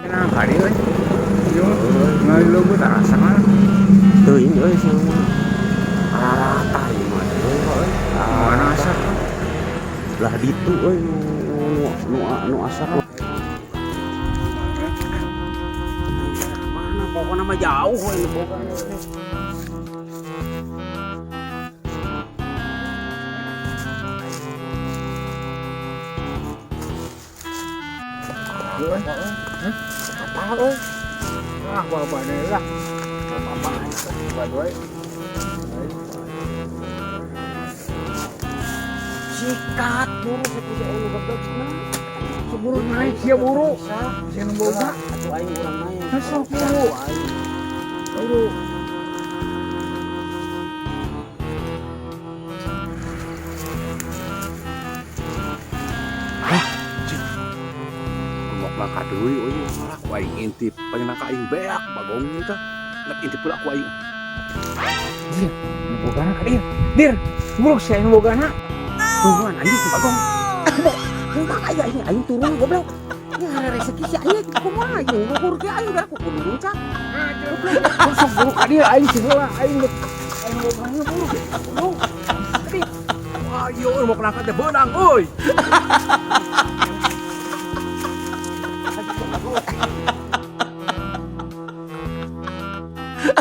Nah, kali euy. Yo, ngaleuweut rasa mah. Teuing euy sia mah. Rata ieu mah euy euy. Mana asap? Lah ditu euy nu nu nu nu asap. Mana pokoknya mah jauh euy boga. Euy. Rata euy. Ah, bapak lah. Bapak. Bapak. Sikat buru sakusi aing nu gablegna. Buru naik sia buru. Sia nu boga. Atuh aing urang naik. Sok buru. Buru. Mok nangka deui euy, malah ku aing intip, pengen nangka aing beak bagong teh. Nek intip pula ku aing. Dir, nu bogana ka dir. Dir, buru sia nu bogana. Tungguan anjing si Bagong. Kumaha aya aing aing turun goblok. Ya rezeki si aing kumaha aing luhur ge aing geura kudu luncak. Sok buru ka dir aing sih heula aing geus aing bogana buru. Buru. Wah, ieu euy mok nangka teh beunang euy.